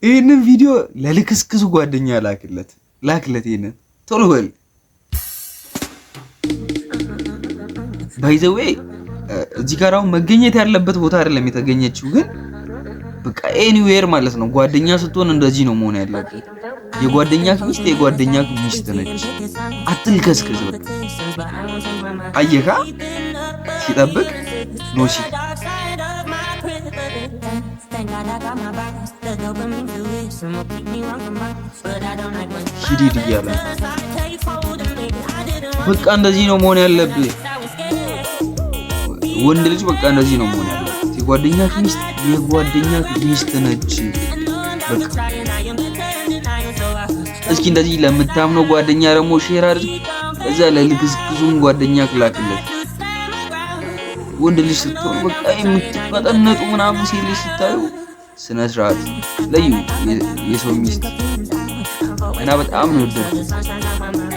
ይህንን ቪዲዮ ለልክስክሱ ጓደኛ ላክለት፣ ላክለት። ይህንን ቶሎ በል። By the way እዚህ ጋር አሁን መገኘት ያለበት ቦታ አይደለም የተገኘችው፣ ግን በቃ anywhere ማለት ነው። ጓደኛ ስትሆን እንደዚህ ነው መሆን ያለበት። የጓደኛ ሚስት የጓደኛ ሚስት ነች። አትልከስከስ። በቃ አየካ ሲጠብቅ ኖሲ ሂድ እያለ በቃ እንደዚህ ነው መሆን ያለብህ። ወንድ ልጅ በቃ እንደዚህ ነው መሆን ያለበት። የጓደኛ ሚስት የጓደኛ ሚስት ነች። በቃ እስኪ እንደዚህ ለምታምነው ጓደኛ ደግሞ share አድርግ። እዛ ለልክስክሱም ጓደኛ ክላክለት። ወንድ ልጅ ስትሆን በቃ የምትፈጠነጡ ምናምን ሴት ልጅ ስታዩ ስነ ስርዓት ለዩ የሰው ሚስት እና በጣም ነው የወደድኩት።